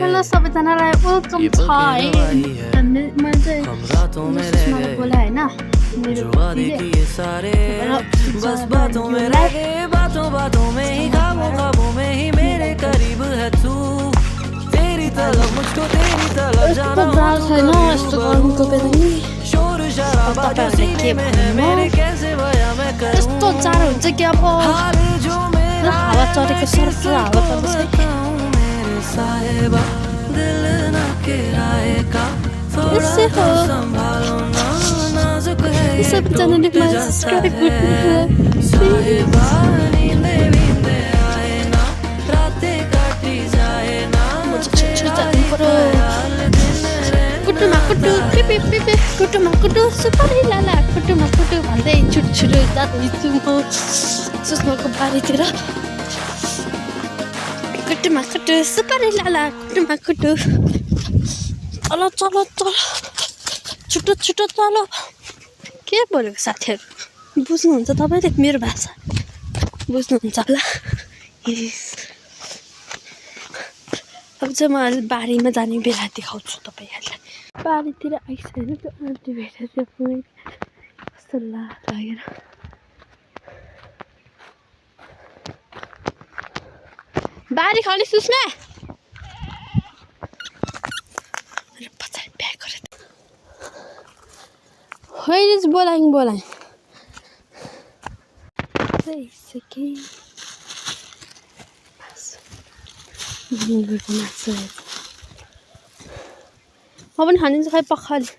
hello सबैजनालाई welcome छ है मैले चाहिँ मलाई बोलाए हैन मेरो बस बातों में रह गए बातों में ही ख्वाबों में ही मेरे करीब है तू तेरी तलब मुझको तेरी तलब जाना छैन यस्तो गर्नुको बेला नि शोर शराबा जो सीने में है मेरे कैसे भया मैं करूं यस्तो जाडो हुन्छ कि अब हाल जो मेरा हावा चढेको सर्फ हावा चढ्दैछ मेरे साहिबा दिल ना किराए का थोड़ा तो संभालो ना नाजुक है ये सबैजनाले मलाई सब्स्क्राइब गर्नु साहिबा नींदे नींदे आए ना रातें काटी जाए ना जानु पर्यो कुटुमा कुटु पिपि पिपि कुटुमा कुटु सुपारी लाला कुटुमा कुटु भन्दै छुटछुटो जाँदैछु म सुस्माको बारीतिर कुटुमा कुटु सुपारी लाला कुटुमा कुटु चलो चलो चलो छिटो छिटो चलो के बोलेको साथीहरू बुझ्नुहुन्छ तपाईँले मेरो भाषा बुझ्नुहुन्छ होला अब चाहिँ म बारीमा जाने बेला देखाउँछु तपाईँहरूलाई बारीतिर आइसक्यो त्यो आन्टी भेटेर त्यो पुरै कस्तो लागेर बारी खाली सुस्मा पछाडि ब्याग गरेर होइन बोलाएँ ढुङ्गुरको मासु म पनि खानिन्छ खै पखाली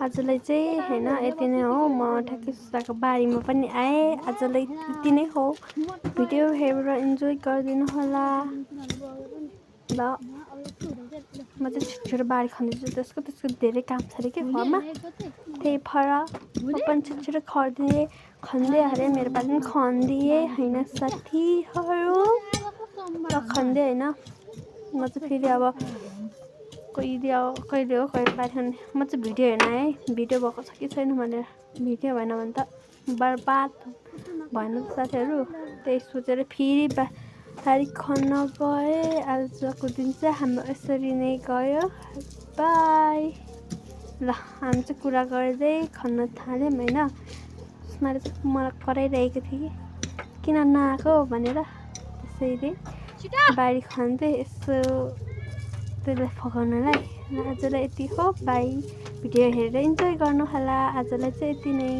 आजलाई चाहिँ होइन यति नै हो म ठ्याक्कै सुस्ताको बारीमा पनि आएँ आजलाई यति नै हो भिडियो हेरेर इन्जोय गरिदिनु होला ल म चाहिँ छिटो बारी खन्दैछु त्यसको धेरै काम छ अरे कि घरमा त्यही भएर म पनि छिटो खन्दै अरे मेरो पालि पनि खनिदिएँ होइन साथीहरू र खन्दै होइन म चाहिँ फेरि अब कहिले हो कहिले बारी खन्ने म चाहिँ भिडियो हेर्न आएँ भिडियो भएको छ कि छैन भनेर भिडियो भएन भने त बर्बाद भएन त साथीहरू त्यही सोचेर फेरि बारी खन्न गएँ आजको दिन चाहिँ हाम्रो यसरी नै गयो बाई ल हामी चाहिँ कुरा गर्दै खन्न थाल्यौँ होइन उसमाले चाहिँ मलाई कराइरहेको थियो कि किन नआएको भनेर त्यसैले बारी खन्दै यसो त्यसलाई फकाउनलाई आजलाई यति हो बाई भिडियो हेरेर इन्जोय गर्नु होला आजलाई चाहिँ यति नै